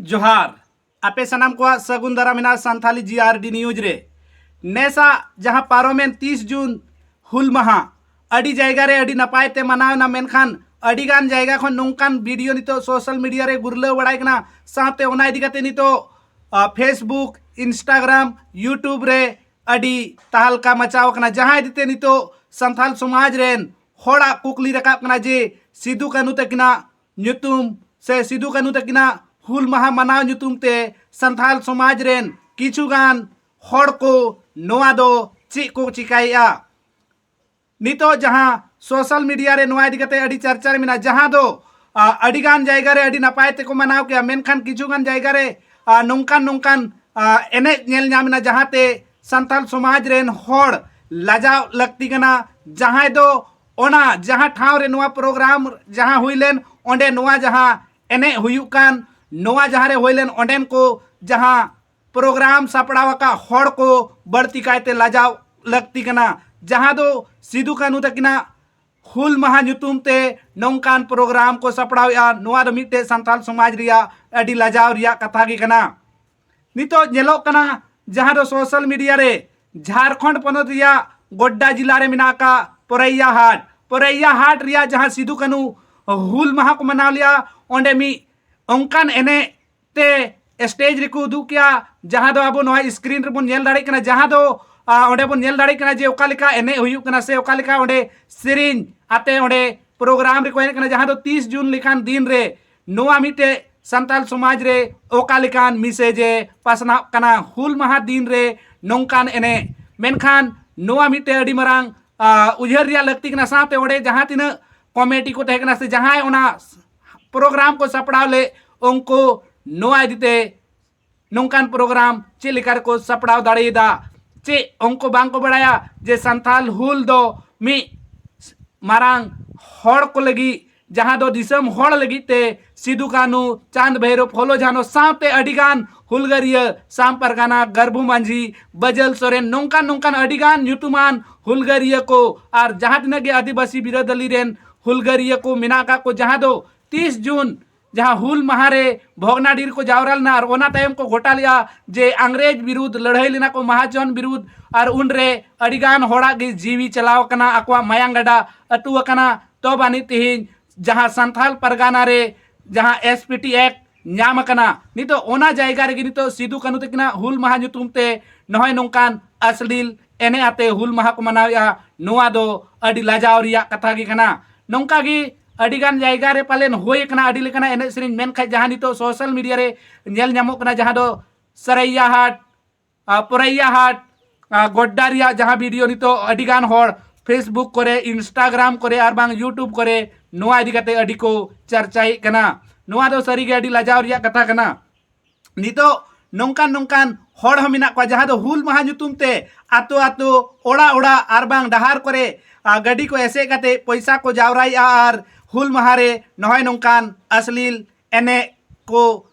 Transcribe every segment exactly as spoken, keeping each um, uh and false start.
ᱡᱚᱦᱟᱨ᱾ ᱟᱯᱮ ᱥᱟᱱᱟᱢ ᱠᱚᱣᱟᱜ ᱥᱟᱹᱜᱩᱱ ᱫᱟᱨᱟᱢ ᱢᱮᱱᱟᱜᱼᱟ ᱥᱟᱱᱛᱷᱟᱞᱤ ᱡᱤ ᱟᱨ ᱰᱤ ᱱᱤᱭᱩᱡᱽ ᱨᱮ᱾ ᱱᱮᱥᱟᱜ ᱡᱟᱦᱟᱸ ᱯᱟᱨᱚᱢᱮᱱ ᱛᱤᱥ ᱡᱩᱱ ᱦᱩᱞ ᱢᱟᱦᱟ ᱟᱹᱰᱤ ᱡᱟᱭᱜᱟ ᱨᱮ ᱟᱹᱰᱤ ᱱᱟᱯᱟᱭ ᱛᱮ ᱢᱟᱱᱟᱣ ᱮᱱᱟ, ᱢᱮᱱᱠᱷᱟᱱ ᱟᱹᱰᱤ ᱜᱟᱱ ᱡᱟᱭᱜᱟ ᱠᱷᱚᱱ ᱱᱚᱝᱠᱟᱱ ᱵᱷᱤᱰᱤᱭᱳ ᱱᱤᱛᱚᱜ ᱥᱳᱥᱟᱞ ᱢᱤᱰᱤᱭᱟ ᱨᱮ ᱜᱩᱨᱞᱟᱹᱣ ᱵᱟᱲᱟᱭ ᱠᱟᱱᱟ, ᱥᱟᱶᱛᱮ ᱚᱱᱟ ᱤᱫᱤ ᱠᱟᱛᱮ ᱱᱤᱛᱚᱜ, ᱟ, Facebook, Instagram, YouTube ᱨᱮ ᱟᱹᱰᱤ ᱛᱟᱦᱟᱞᱠᱟ ᱢᱟᱪᱟᱣ ᱟᱠᱟᱱᱟ, ᱡᱟᱦᱟᱸ ᱤᱫᱤ ᱛᱮ ᱱᱤᱛᱚᱜ ᱥᱟᱱᱛᱷᱟᱞ ᱥᱚᱢᱟᱡᱽ ᱨᱮᱱ ᱦᱚᱲᱟᱜ ᱠᱩᱠᱞᱤ ᱨᱟᱠᱟᱵ ᱠᱟᱱᱟ ᱡᱮ ᱥᱤᱫᱩ ᱠᱟᱹᱱᱦᱩ ᱛᱟᱹᱠᱤᱱᱟᱜ ᱧᱩᱛᱩᱢ ᱥᱮ ᱥᱤᱫᱩ ᱠᱟᱹᱱᱦᱩ ᱛᱟᱹᱠᱤᱱᱟᱜ ᱦᱩᱞ ᱢᱟᱦᱟ ᱢᱟᱱᱟᱣ ᱧᱩᱛᱩᱢ ᱛᱮ ᱥᱟᱱᱛᱷᱟᱞ ᱥᱚᱢᱟᱡᱽ ᱨᱮᱱ ᱠᱤᱪᱷᱩ ᱜᱟᱱ ᱦᱚᱲ ᱠᱚ ᱱᱚᱣᱟ ᱫᱚ ᱪᱮᱫ ᱠᱚ ᱪᱤᱠᱟᱹᱭᱮᱫᱼᱟ? ᱱᱤᱛᱚᱜ ᱡᱟᱦᱟᱸ ᱥᱳᱥᱟᱞ ᱢᱤᱰᱤᱭᱟ ᱨᱮ ᱱᱚᱣᱟ ᱤᱫᱤ ᱠᱟᱛᱮ ᱟᱹᱰᱤ ᱪᱟᱨᱪᱟ ᱨᱮ ᱢᱮᱱᱟᱜᱼᱟ, ᱡᱟᱦᱟᱸ ᱫᱚ, ᱟ, ᱟᱹᱰᱤ ᱜᱟᱱ ᱡᱟᱭᱜᱟ ᱨᱮ ᱟᱹᱰᱤ ᱱᱟᱯᱟᱭ ᱛᱮᱠᱚ ᱢᱟᱱᱟᱣ ᱠᱮᱜᱼᱟ, ᱢᱮᱱᱠᱷᱟᱱ ᱠᱤᱪᱷᱩ ᱜᱟᱱ ᱡᱟᱭᱜᱟ ᱨᱮ, ᱟ, ᱱᱚᱝᱠᱟᱱ ᱱᱚᱝᱠᱟᱱ, ᱟ, ᱮᱱᱮᱡ ᱧᱮᱞ ᱧᱟᱢ ᱮᱱᱟ, ᱡᱟᱦᱟᱸᱛᱮ ᱥᱟᱱᱛᱟᱞ ᱥᱚᱢᱟᱡᱽ ᱨᱮᱱ ᱦᱚᱲ ᱞᱟᱡᱟᱣ ᱞᱟᱹᱠᱛᱤ ᱠᱟᱱᱟ, ᱡᱟᱦᱟᱸᱭ ᱫᱚ ᱚᱱᱟ ᱡᱟᱦᱟᱸ ᱴᱷᱟᱶ ᱨᱮ ᱱᱚᱣᱟ ᱯᱨᱳᱜᱨᱟᱢ ᱡᱟᱦᱟᱸ ᱦᱩᱭ ᱞᱮᱱ, ᱚᱸᱰᱮ ᱱᱚᱣᱟ ᱡᱟᱦᱟᱸ ᱮᱱᱮᱡ ᱦᱩᱭᱩᱜ ᱠᱟᱱ, ᱱᱚᱣᱟ ᱡᱟᱦᱟᱸ ᱨᱮ ᱦᱩᱭ ᱞᱮᱱ, ᱚᱸᱰᱮᱱ ᱠᱚ ᱡᱟᱦᱟᱸ ᱯᱨᱳᱜᱨᱟᱢ ᱥᱟᱯᱲᱟᱣ ᱟᱠᱟᱫ ᱦᱚᱲ ᱠᱚ ᱵᱟᱹᱲᱛᱤ ᱠᱟᱭᱛᱮ ᱞᱟᱡᱟᱣ ᱞᱟᱹᱠᱛᱤ ᱠᱟᱱᱟ, ᱡᱟᱦᱟᱸ ᱫᱚ ᱥᱤᱫᱩ ᱠᱟᱹᱱᱦᱩ ᱛᱟᱹᱠᱤᱱᱟᱜ ᱦᱩᱞ ᱢᱟᱦᱟ ᱧᱩᱛᱩᱢ ᱛᱮ ᱱᱚᱝᱠᱟᱱ ᱯᱨᱳᱜᱨᱟᱢ ᱠᱚ ᱥᱟᱯᱲᱟᱣᱮᱫᱼᱟ᱾ ᱱᱚᱣᱟ ᱫᱚ ᱢᱤᱫᱴᱮᱡ ᱥᱟᱱᱛᱟᱞ ᱥᱚᱢᱟᱡᱽ ᱨᱮᱭᱟᱜ ᱟᱹᱰᱤ ᱞᱟᱡᱟᱣ ᱨᱮᱭᱟᱜ ᱠᱟᱛᱷᱟ ᱜᱮ ᱠᱟᱱᱟ᱾ ᱱᱤᱛᱚᱜ ᱧᱮᱞᱚᱜ ᱠᱟᱱᱟ, ᱡᱟᱦᱟᱸ ᱫᱚ ᱥᱳᱥᱟᱞ ᱢᱤᱰᱤᱭᱟ ᱨᱮ ᱡᱷᱟᱲᱠᱷᱚᱸᱰ ᱯᱚᱱᱚᱛ ᱨᱮᱭᱟᱜ ᱜᱚᱰᱰᱟ ᱡᱮᱞᱟ ᱨᱮ ᱢᱮᱱᱟᱜ ᱟᱠᱟᱫ ᱯᱚᱨᱮᱭᱟ ᱦᱟᱴ, ᱯᱚᱨᱮᱭᱟ ᱦᱟᱴ ᱨᱮᱭᱟᱜ ᱡᱟᱦᱟᱸ ᱥᱤᱫᱩ ᱠᱟᱹᱱᱦᱩ ᱦᱩᱞ ᱢᱟᱦᱟ ᱠᱚ ᱢᱟᱱᱟᱣ ᱞᱮᱫᱼᱟ, ᱚᱸᱰᱮ ᱢᱤᱫ ᱚᱱᱠᱟᱱ ᱮᱱᱮᱡ ᱛᱮ ᱥᱴᱮᱡᱽ ᱨᱮᱠᱚ ᱩᱫᱩᱜ ᱠᱮᱜᱼᱟ, ᱡᱟᱦᱟᱸ ᱫᱚ ᱟᱵᱚ ᱱᱚᱣᱟ ᱥᱠᱨᱤᱱ ᱨᱮᱵᱚᱱ ᱧᱮᱞ ᱫᱟᱲᱮᱭᱟᱜ ᱠᱟᱱᱟ, ᱡᱟᱦᱟᱸ ᱫᱚ, ᱟ, ᱚᱸᱰᱮ ᱵᱚᱱ ᱧᱮᱞ ᱫᱟᱲᱮᱭᱟᱜ ᱠᱟᱱᱟ ᱡᱮ ᱚᱠᱟ ᱞᱮᱠᱟ ᱮᱱᱮᱡ ᱦᱩᱭᱩᱜ ᱠᱟᱱᱟ ᱥᱮ ᱚᱠᱟ ᱞᱮᱠᱟ ᱚᱸᱰᱮ ᱥᱮᱨᱮᱧ ᱟᱛᱮ ᱚᱸᱰᱮ ᱯᱨᱳᱜᱨᱟᱢ ᱨᱮᱠᱚ ᱮᱱᱮᱡ ᱠᱟᱱᱟ, ᱡᱟᱦᱟᱸ ᱫᱚ ᱛᱤᱥ ᱡᱩᱱ ᱞᱮᱠᱟᱱ ᱫᱤᱱ ᱨᱮ ᱱᱚᱣᱟ ᱢᱤᱫᱴᱮᱡ ᱥᱟᱱᱛᱟᱞ ᱥᱚᱢᱟᱡᱽ ᱨᱮ ᱚᱠᱟ ᱞᱮᱠᱟᱱ ᱢᱮᱥᱮᱡᱽ ᱮ ᱯᱟᱥᱱᱟᱣ ᱠᱟᱱᱟ, ᱦᱩᱞ ᱢᱟᱦᱟ ᱫᱤᱱ ᱨᱮ ᱱᱚᱝᱠᱟᱱ ᱮᱱᱮᱡ᱾ ᱢᱮᱱᱠᱷᱟᱱ ᱱᱚᱣᱟ ᱢᱤᱫᱴᱮᱡ ᱟᱹᱰᱤ ᱢᱟᱨᱟᱝ, ᱟ, ᱩᱭᱦᱟᱹᱨ ᱨᱮᱭᱟᱜ ᱞᱟᱹᱠᱛᱤ ᱠᱟᱱᱟ᱾ ᱥᱟᱶᱛᱮ ᱚᱸᱰᱮ ᱡᱟᱦᱟᱸ ᱛᱤᱱᱟᱹᱜ ᱠᱚᱢᱤᱴᱤ ᱠᱚ ᱛᱟᱦᱮᱸ ᱠᱟᱱᱟ ᱥᱮ ᱡᱟᱦᱟᱸᱭ ᱚᱱᱟ ᱯᱨᱳᱜᱨᱟᱢ ᱠᱚ ᱥᱟᱯᱲᱟᱣ ᱞᱮᱫ, ᱩᱱᱠᱩ ᱱᱚᱣᱟ ᱤᱫᱤ ᱛᱮ ᱱᱚᱝᱠᱟᱱ ᱯᱨᱳᱜᱨᱟᱢ ᱪᱮᱫ ᱞᱮᱠᱟ ᱨᱮᱠᱚ ᱥᱟᱯᱲᱟᱣ ᱫᱟᱲᱮᱭᱟᱫᱟ? ᱪᱮᱫ ᱩᱱᱠᱩ ᱵᱟᱝ ᱠᱚ ᱵᱟᱲᱟᱭᱟ ᱡᱮ ᱥᱟᱱᱛᱟᱞ ᱦᱩᱞ ᱫᱚ ᱢᱤᱫ ᱢᱟᱨᱟᱝ ᱦᱚᱲ ᱠᱚ ᱞᱟᱹᱜᱤᱫ, ᱡᱟᱦᱟᱸ ᱫᱚ ᱫᱤᱥᱚᱢ ᱦᱚᱲ ᱞᱟᱹᱜᱤᱫ ᱛᱮ ᱥᱤᱫᱩ ᱠᱟᱹᱱᱦᱩ, ᱪᱟᱸᱫᱽ ᱵᱷᱟᱭᱨᱳ, ᱯᱷᱩᱞᱳ ᱡᱷᱟᱱᱳ ᱥᱟᱶᱛᱮ ᱟᱹᱰᱤ ᱜᱟᱱ ᱦᱩᱞᱜᱟᱹᱨᱤᱭᱟᱹ, ᱥᱟᱢ ᱯᱟᱨᱜᱟᱱᱟ, ᱜᱟᱹᱨᱵᱷᱩ ᱢᱟᱹᱡᱷᱤ, ᱵᱟᱹᱡᱟᱹᱞ ᱥᱚᱨᱮᱱ, ᱱᱚᱝᱠᱟᱱ ᱱᱚᱝᱠᱟᱱ ᱟᱹᱰᱤ ᱜᱟᱱ ᱧᱩᱛᱩᱢᱟᱱ ᱦᱩᱞᱜᱟᱹᱨᱤᱭᱟᱹ ᱠᱚ ᱟᱨ ᱡᱟᱦᱟᱸ ᱛᱤᱱᱟᱹᱜ ᱜᱮ ᱟᱹᱫᱤᱵᱟᱹᱥᱤ ᱵᱤᱨᱟᱹᱫᱟᱹᱞᱤ ᱨᱮᱱ ᱦᱩᱞᱜᱟᱹᱨᱤᱭᱟᱹ ᱠᱚ ᱢᱮᱱᱟᱜ ᱟᱠᱟᱫ ᱠᱚ, ᱡᱟᱦᱟᱸ ᱫᱚ ᱛᱤᱥ ᱡᱩᱱ ᱡᱟᱦᱟᱸ ᱦᱩᱞ ᱢᱟᱦᱟ ᱨᱮ ᱵᱷᱚᱜᱽᱱᱟᱰᱤ ᱨᱮᱠᱚ ᱡᱟᱣᱨᱟ ᱞᱮᱱᱟ ᱟᱨ ᱚᱱᱟ ᱛᱟᱭᱚᱢ ᱠᱚ ᱜᱚᱴᱟ ᱞᱮᱫᱼᱟ ᱡᱮ ᱤᱝᱨᱮᱡᱽ ᱵᱤᱨᱩᱫᱽ ᱞᱟᱹᱲᱦᱟᱹᱭ ᱞᱮᱱᱟ ᱠᱚ, ᱢᱟᱦᱟᱡᱚᱱ ᱵᱤᱨᱩᱫᱽ, ᱟᱨ ᱩᱱᱨᱮ ᱟᱹᱰᱤᱜᱟᱱ ᱦᱚᱲᱟᱜ ᱜᱮ ᱡᱤᱣᱤ ᱪᱟᱞᱟᱣ ᱟᱠᱟᱱᱟ, ᱟᱠᱚᱣᱟᱜ ᱢᱟᱭᱟᱝ ᱜᱟᱰᱟ ᱟᱹᱛᱩ ᱟᱠᱟᱱᱟ᱾ ᱛᱚᱵ ᱟᱹᱱᱤᱡ ᱛᱮᱦᱮᱧ ᱡᱟᱦᱟᱸ ᱥᱟᱱᱛᱷᱟᱞ ᱯᱟᱨᱜᱟᱱᱟ ᱨᱮ ᱡᱟᱦᱟᱸ S P T Act ᱧᱟᱢ ᱟᱠᱟᱱᱟ, ᱱᱤᱛᱚᱜ ᱚᱱᱟ ᱡᱟᱭᱜᱟ ᱨᱮᱜᱮ ᱱᱤᱛᱚᱜ ᱥᱤᱫᱩ ᱠᱟᱹᱱᱦᱩ ᱛᱟᱹᱠᱤᱱᱟᱜ ᱦᱩᱞ ᱢᱟᱦᱟ ᱧᱩᱛᱩᱢ ᱛᱮ ᱱᱚᱜᱼᱚᱭ ᱱᱚᱝᱠᱟᱱ ᱟᱥᱞᱤᱞ ᱮᱱᱮᱡ ᱟᱛᱮ ᱦᱩᱞ ᱢᱟᱦᱟ ᱠᱚ ᱢᱟᱱᱟᱣᱮᱫᱼᱟ᱾ ᱱᱚᱣᱟ ᱫᱚ ᱟᱹᱰᱤ ᱞᱟᱡᱟᱣ ᱨᱮᱭᱟᱜ ᱠᱟᱛᱷᱟ ᱜᱮ ᱠᱟᱱᱟ᱾ ᱱᱚᱝᱠᱟ ᱜᱮ ᱟᱹᱰᱤᱜᱟᱱ ᱡᱟᱭᱜᱟ ᱨᱮ ᱯᱟᱞᱮᱱ ᱦᱩᱭ ᱟᱠᱟᱱᱟ, ᱟᱹᱰᱤ ᱞᱮᱠᱟᱱᱟᱜ ᱮᱱᱮᱡ ᱥᱮᱨᱮᱧ, ᱢᱮᱱᱠᱷᱟᱱ ᱡᱟᱦᱟᱸ ᱱᱤᱛᱚᱜ social media ᱨᱮ ᱧᱮᱞ ᱧᱟᱢᱚᱜ ᱠᱟᱱᱟ, ᱡᱟᱦᱟᱸ ᱫᱚ ᱥᱟᱨᱟᱭᱟ ᱦᱟᱴ, ᱟᱨ ᱯᱚᱨᱟᱭᱟ ᱦᱟᱴ, ᱟᱨ ᱜᱚᱰᱰᱟ ᱨᱮᱭᱟᱜ ᱡᱟᱦᱟᱸ video ᱱᱤᱛᱚᱜ ᱟᱹᱰᱤᱜᱟᱱ ᱦᱚᱲ Facebook ᱠᱚᱨᱮ, Instagram ᱠᱚᱨᱮ ᱟᱨ ᱵᱟᱝ YouTube ᱠᱚᱨᱮ ᱱᱚᱣᱟ ᱤᱫᱤ ᱠᱟᱛᱮ ᱟᱹᱰᱤ ᱠᱚ ᱪᱟᱨᱪᱟᱭᱮᱫ ᱠᱟᱱᱟ, ᱱᱚᱣᱟ ᱫᱚ ᱥᱟᱹᱨᱤᱜᱮ ᱟᱹᱰᱤ ᱞᱟᱡᱟᱣ ᱨᱮᱭᱟᱜ ᱠᱟᱛᱷᱟ ᱠᱟᱱᱟ᱾ ᱱᱤᱛᱚᱜ ᱱᱚᱝᱠᱟᱱ ᱱᱚᱝᱠᱟᱱ ᱦᱚᱲ ᱦᱚᱸ ᱢᱮᱱᱟᱜ ᱠᱚᱣᱟ, ᱡᱟᱦᱟᱸ ᱫᱚ ᱦᱩᱞ ᱢᱟᱦᱟ ᱧᱩᱛᱩᱢ ᱛᱮ ᱟᱛᱳ ᱟᱛᱳ, ᱚᱲᱟᱜ ᱚᱲᱟᱜ ᱟᱨ ᱵᱟᱝ ᱰᱟᱦᱟᱨ ᱠᱚᱨᱮ, ᱟᱨ ᱜᱟᱹᱰᱤ ᱠᱚ ᱮᱥᱮᱫ ᱠᱟᱛᱮ ᱯᱚᱭᱥᱟ ᱠᱚ ᱡᱟᱣᱨᱟᱭᱮᱫᱼᱟ ᱟᱨ ᱦᱩᱞ ᱢᱟᱦᱟ ᱨᱮ ᱱᱚᱜᱼᱚᱭ ᱱᱚᱝᱠᱟᱱ ᱟᱥᱞᱤᱞ ᱮᱱᱮᱡ ᱠᱚ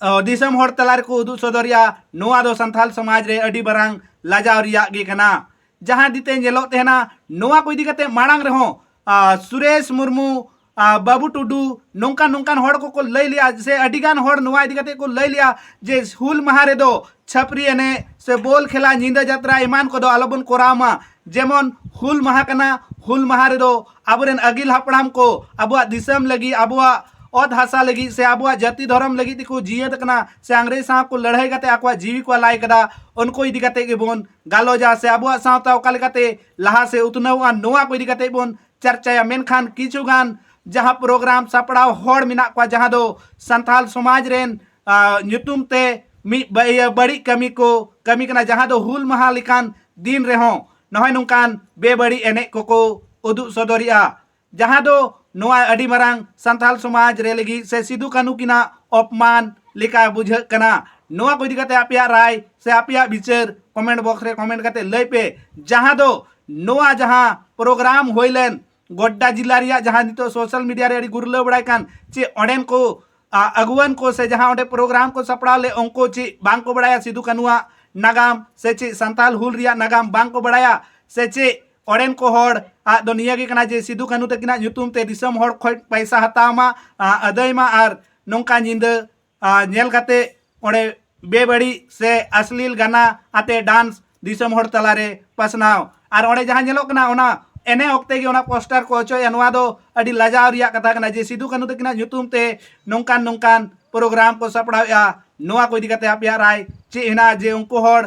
ᱚ, ᱫᱤᱥᱚᱢ ᱦᱚᱲ ᱛᱟᱞᱟ ᱨᱮᱠᱚ ᱩᱫᱩᱜ ᱥᱚᱫᱚᱨᱮᱜᱼᱟ᱾ ᱱᱚᱣᱟ ᱫᱚ ᱥᱟᱱᱛᱟᱞ ᱥᱚᱢᱟᱡᱽ ᱨᱮ ᱟᱹᱰᱤ ᱢᱟᱨᱟᱝ ᱞᱟᱡᱟᱣ ᱨᱮᱭᱟᱜ ᱜᱮ ᱠᱟᱱᱟ᱾ ᱡᱟᱦᱟᱸ ᱤᱫᱤᱛᱮ ᱧᱮᱞᱚᱜ ᱛᱟᱦᱮᱱᱟ, ᱱᱚᱣᱟ ᱠᱚ ᱤᱫᱤ ᱠᱟᱛᱮ ᱢᱟᱲᱟᱝ ᱨᱮᱦᱚᱸ, ᱟ, ᱥᱩᱨᱮᱥ ᱢᱩᱨᱢᱩ, ᱟ, ᱵᱟᱹᱵᱩ ᱴᱩᱰᱩ, ᱱᱚᱝᱠᱟᱱ ᱱᱚᱝᱠᱟᱱ ᱦᱚᱲ ᱠᱚᱠᱚ ᱞᱟᱹᱭ ᱞᱮᱜᱼᱟ, ᱥᱮ ᱟᱹᱰᱤᱜᱟᱱ ᱦᱚᱲ ᱱᱚᱣᱟ ᱤᱫᱤ ᱠᱟᱛᱮ ᱠᱚ ᱞᱟᱹᱭ ᱞᱮᱜᱼᱟ ᱡᱮ ᱦᱩᱞ ᱢᱟᱦᱟ ᱨᱮᱫᱚ ᱪᱷᱟᱹᱯᱨᱤ ᱮᱱᱮᱡ ᱥᱮ ᱵᱚᱞ ᱠᱷᱮᱞᱟ, ᱧᱤᱫᱟᱹ ᱡᱟᱛᱨᱟ ᱮᱢᱟᱱ ᱠᱚᱫᱚ ᱟᱞᱚᱵᱚᱱ ᱠᱚᱨᱟᱣ ᱢᱟ᱾ ᱡᱮᱢᱚᱱ ᱦᱩᱞ ᱢᱟᱦᱟ ᱠᱟᱱᱟ, ᱦᱩᱞ ᱢᱟᱦᱟ ᱨᱮᱫᱚ ᱟᱵᱚᱨᱮᱱ ᱟᱹᱜᱤᱞ ᱦᱟᱯᱲᱟᱢ ᱠᱚ ᱟᱵᱚᱣᱟᱜ ᱫᱤᱥᱚᱢ ᱞᱟᱹᱜᱤᱫ, ᱟᱵᱚᱣᱟᱜ ᱚᱛ ᱦᱟᱥᱟ ᱞᱟᱹᱜᱤᱫ ᱥᱮ ᱟᱵᱚᱣᱟᱜ ᱡᱟᱹᱛᱤ ᱫᱷᱚᱨᱚᱢ ᱞᱟᱹᱜᱤᱫ ᱛᱮᱠᱚ ᱡᱤᱭᱟᱹᱫ ᱟᱠᱟᱱᱟ, ᱥᱮ ᱤᱝᱨᱮᱡᱽ ᱥᱟᱶ ᱠᱚ ᱞᱟᱹᱲᱦᱟᱹᱭ ᱠᱟᱛᱮ ᱟᱠᱚᱣᱟᱜ ᱡᱤᱣᱤ ᱠᱚ ᱟᱞᱟᱭ ᱠᱟᱫᱟ, ᱩᱱᱠᱩ ᱤᱫᱤ ᱠᱟᱛᱮ ᱜᱮᱵᱚᱱ ᱜᱟᱞᱚᱪᱟ, ᱥᱮ ᱟᱵᱚᱣᱟᱜ ᱥᱟᱶᱛᱟ ᱚᱠᱟ ᱞᱮᱠᱟᱛᱮ ᱞᱟᱦᱟ ᱥᱮ ᱩᱛᱱᱟᱹᱣᱚᱜᱼᱟ, ᱱᱚᱣᱟ ᱠᱚ ᱤᱫᱤ ᱠᱟᱛᱮ ᱵᱚᱱ ᱪᱟᱨᱪᱟᱭᱟ᱾ ᱢᱮᱱᱠᱷᱟᱱ ᱠᱤᱪᱷᱩ ᱜᱟᱱ ᱡᱟᱦᱟᱸ program ᱥᱟᱯᱲᱟᱣ ᱦᱚᱲ ᱢᱮᱱᱟᱜ ᱠᱚᱣᱟ, ᱡᱟᱦᱟᱸ ᱫᱚ ᱥᱟᱱᱛᱟᱞ ᱥᱚᱢᱟᱡᱽ ᱨᱮᱱ, ᱟ, ᱧᱩᱛᱩᱢ ᱛᱮ ᱢᱤᱫ ᱵᱟ-, ᱤᱭᱟᱹ ᱵᱟᱹᱲᱤᱡ ᱠᱟᱹᱢᱤ ᱠᱚ ᱠᱟᱹᱢᱤ ᱠᱟᱱᱟ, ᱡᱟᱦᱟᱸ ᱫᱚ ᱦᱩᱞ ᱢᱟᱦᱟ ᱞᱮᱠᱟᱱ ᱫᱤᱱ ᱨᱮᱦᱚᱸ ᱱᱚᱜᱼᱚᱭ ᱱᱚᱝᱠᱟᱱ ᱵᱮᱵᱟᱹᱲᱤᱡ ᱮᱱᱮᱡ ᱠᱚᱠᱚ ᱩᱫᱩᱜ ᱥᱚᱫᱚᱨᱮᱜᱼᱟ, ᱡᱟᱦᱟᱸ ᱫᱚ ᱱᱚᱣᱟ ᱟᱹᱰᱤ ᱢᱟᱨᱟᱝ ᱥᱟᱱᱛᱟᱞ ᱥᱚᱢᱟᱡᱽ ᱨᱮ ᱞᱟᱹᱜᱤᱫ ᱥᱮ ᱥᱤᱫᱩ ᱠᱟᱹᱱᱦᱩ ᱠᱤᱱᱟᱜ ᱚᱯᱢᱟᱱ ᱞᱮᱠᱟ ᱵᱩᱡᱷᱟᱹᱜ ᱠᱟᱱᱟ᱾ ᱱᱚᱣᱟ ᱠᱚ ᱤᱫᱤ ᱠᱟᱛᱮ ᱟᱯᱮᱭᱟᱜ ᱨᱟᱭ ᱥᱮ ᱟᱯᱮᱭᱟᱜ ᱵᱤᱪᱟᱹᱨ comment box ᱨᱮ comment ᱠᱟᱛᱮ ᱞᱟᱹᱭ ᱯᱮ, ᱡᱟᱦᱟᱸ ᱫᱚ ᱱᱚᱣᱟ ᱡᱟᱦᱟᱸ program ᱦᱩᱭ ᱞᱮᱱ ᱜᱚᱰᱰᱟ ᱡᱮᱞᱟ ᱨᱮᱭᱟᱜ, ᱡᱟᱦᱟᱸ ᱱᱤᱛᱚᱜ social media ᱨᱮ ᱟᱹᱰᱤ ᱜᱩᱨᱞᱟᱹᱣ ᱵᱟᱲᱟᱭ ᱠᱟᱱ, ᱪᱮ ᱚᱸᱰᱮᱱ ᱠᱚ, ᱟ, ᱟᱹᱜᱩᱣᱟᱹᱱ ᱠᱚ ᱥᱮ ᱡᱟᱦᱟᱸ ᱚᱸᱰᱮ program ᱠᱚ ᱥᱟᱯᱲᱟᱣ ᱞᱮᱫ, ᱩᱱᱠᱩ ᱪᱮᱫ ᱵᱟᱝ ᱠᱚ ᱵᱟᱲᱟᱭᱟ ᱥᱤᱫᱩ ᱠᱟᱹᱱᱦᱩᱣᱟᱜ ᱱᱟᱜᱟᱢ ᱥᱮ ᱪᱮᱫ ᱥᱟᱱᱛᱟᱞ ᱦᱩᱞ ᱨᱮᱭᱟᱜ ᱱᱟᱜᱟᱢ ᱵᱟᱝ ᱠᱚ ᱵᱟᱲᱟᱭᱟ? ᱥᱮ ᱪᱮᱫ ᱚᱸᱰᱮᱱ ᱠᱚ ᱦᱚᱲ ᱟᱜ ᱫᱚ ᱱᱤᱭᱟᱹ ᱜᱮ ᱠᱟᱱᱟ ᱡᱮ ᱥᱤᱫᱩ ᱠᱟᱹᱱᱦᱩ ᱛᱟᱹᱠᱤᱱᱟᱜ ᱧᱩᱛᱩᱢ ᱛᱮ ᱫᱤᱥᱚᱢ ᱦᱚᱲ ᱠᱷᱚᱱ ᱯᱚᱭᱥᱟ ᱦᱟᱛᱟᱣ ᱢᱟ, ᱟ, ᱟᱹᱫᱟᱹᱭ ᱢᱟ ᱟᱨ ᱱᱚᱝᱠᱟ ᱧᱤᱫᱟᱹ ᱧᱮᱞ ᱠᱟᱛᱮ ᱚᱸᱰᱮ ᱵᱮᱵᱟᱹᱲᱤᱡ ᱥᱮ ᱟᱥᱞᱤᱞ ᱜᱟᱱᱟ ᱟᱛᱮ ᱰᱟᱱᱥ ᱫᱤᱥᱚᱢ ᱦᱚᱲ ᱛᱟᱞᱟᱨᱮ ᱯᱟᱥᱱᱟᱣ᱾ ᱟᱨ ᱚᱸᱰᱮ ᱡᱟᱦᱟᱸ ᱧᱮᱞᱚᱜ ᱠᱟᱱᱟ, ᱚᱱᱟ ᱮᱱᱮ ᱚᱠᱛᱮ ᱜᱮ ᱚᱱᱟ ᱯᱳᱥᱴᱟᱨ ᱠᱚ ᱚᱪᱚᱭᱮᱫᱼᱟ᱾ ᱱᱚᱣᱟ ᱫᱚ ᱟᱹᱰᱤ ᱞᱟᱡᱟᱣ ᱨᱮᱭᱟᱜ ᱠᱟᱛᱷᱟ ᱠᱟᱱᱟ ᱡᱮ ᱥᱤᱫᱩ ᱠᱟᱹᱱᱦᱩ ᱛᱟᱹᱠᱤᱱᱟᱜ ᱧᱩᱛᱩᱢ ᱛᱮ ᱱᱚᱝᱠᱟᱱ ᱱᱚᱝᱠᱟᱱ ᱯᱨᱳᱜᱨᱟᱢ ᱠᱚ ᱥᱟᱯᱲᱟᱣᱮᱫᱼᱟ᱾ ᱱᱚᱣᱟ ᱠᱚ ᱤᱫᱤ ᱠᱟᱛᱮ ᱟᱯᱮᱭᱟᱜ ᱨᱟᱭ ᱪᱮᱫ ᱦᱮᱱᱟᱜᱼᱟ ᱡᱮ ᱩᱱᱠᱩ ᱦᱚᱲ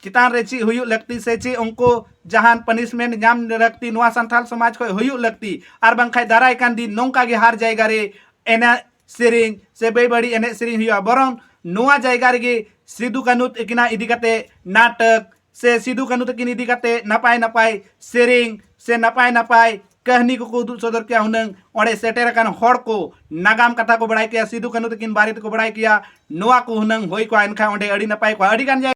ᱪᱮᱛᱟᱱ ᱨᱮ ᱪᱮᱫ ᱦᱩᱭᱩᱜ ᱞᱟᱹᱠᱛᱤ ᱥᱮ ᱪᱮᱫ ᱩᱱᱠᱩ ᱡᱟᱦᱟᱱ ᱯᱟᱱᱤᱥᱢᱮᱱᱴ ᱧᱟᱢ ᱞᱟᱹᱠᱛᱤ ᱱᱚᱣᱟ ᱥᱟᱱᱛᱟᱲ ᱥᱚᱢᱟᱡᱽ ᱠᱷᱚᱱ ᱦᱩᱭᱩᱜ ᱞᱟᱹᱠᱛᱤ, ᱟᱨ ᱵᱟᱝᱠᱷᱟᱱ ᱫᱟᱨᱟᱭ ᱠᱟᱱ ᱫᱤᱱ ᱱᱚᱝᱠᱟ ᱜᱮ ᱦᱟᱨ ᱡᱟᱭᱜᱟ ᱨᱮ ᱮᱱᱮᱡ ᱥᱮᱨᱮᱧ ᱥᱮ ᱵᱮᱵᱟᱹᱲᱤᱡ ᱮᱱᱮᱡ ᱥᱮᱨᱮᱧ ᱦᱩᱭᱩᱜᱼᱟ᱾ ᱵᱚᱨᱚᱝ ᱱᱚᱣᱟ ᱡᱟᱭᱜᱟ ᱨᱮᱜᱮ ᱥᱤᱫᱩ ᱠᱟᱹᱱᱦᱩ ᱛᱟᱹᱠᱤᱱᱟᱜ ᱤᱫᱤ ᱠᱟᱛᱮ ᱱᱟᱴᱚᱠ ᱥᱮ ᱥᱤᱫᱩ ᱠᱟᱹᱱᱦᱩ ᱛᱟᱹᱠᱤᱱ ᱤᱫᱤ ᱠᱟᱛᱮ ᱱᱟᱯᱟᱭ ᱱᱟᱯᱟᱭ ᱥᱮᱨᱮᱧ ᱥᱮ ᱱᱟᱯᱟᱭ ᱱᱟᱯᱟᱭ ᱠᱟᱹᱦᱱᱤ ᱠᱚᱠᱚ ᱩᱫᱩᱜ ᱥᱚᱫᱚᱨ ᱠᱮᱭᱟ᱾ ᱦᱩᱱᱟᱹᱝ ᱚᱸᱰᱮ ᱥᱮᱴᱮᱨ ᱟᱠᱟᱱ ᱦᱚᱲ ᱠᱚ ᱱᱟᱜᱟᱢ ᱠᱟᱛᱷᱟ ᱠᱚ ᱵᱟᱲᱟᱭ ᱠᱮᱭᱟ, ᱥᱤᱫᱩ ᱠᱟᱹᱱᱦᱩ ᱛᱟᱹᱠᱤᱱ ᱵᱟᱨᱮ ᱛᱮᱠᱚ ᱵᱟᱲᱟᱭ ᱠᱮᱭᱟ᱾ ᱱᱚᱣᱟ ᱠᱚ ᱦᱩᱱᱟᱹᱝ ᱦᱩᱭ ᱠᱚᱜᱼᱟ, ᱮᱱᱠᱷᱟᱱ ᱚᱸᱰᱮ ᱟᱹᱰᱤ ᱱᱟᱯᱟᱭ ᱠᱚᱜᱼᱟ᱾ ᱟᱹᱰᱤ ᱜᱟᱱ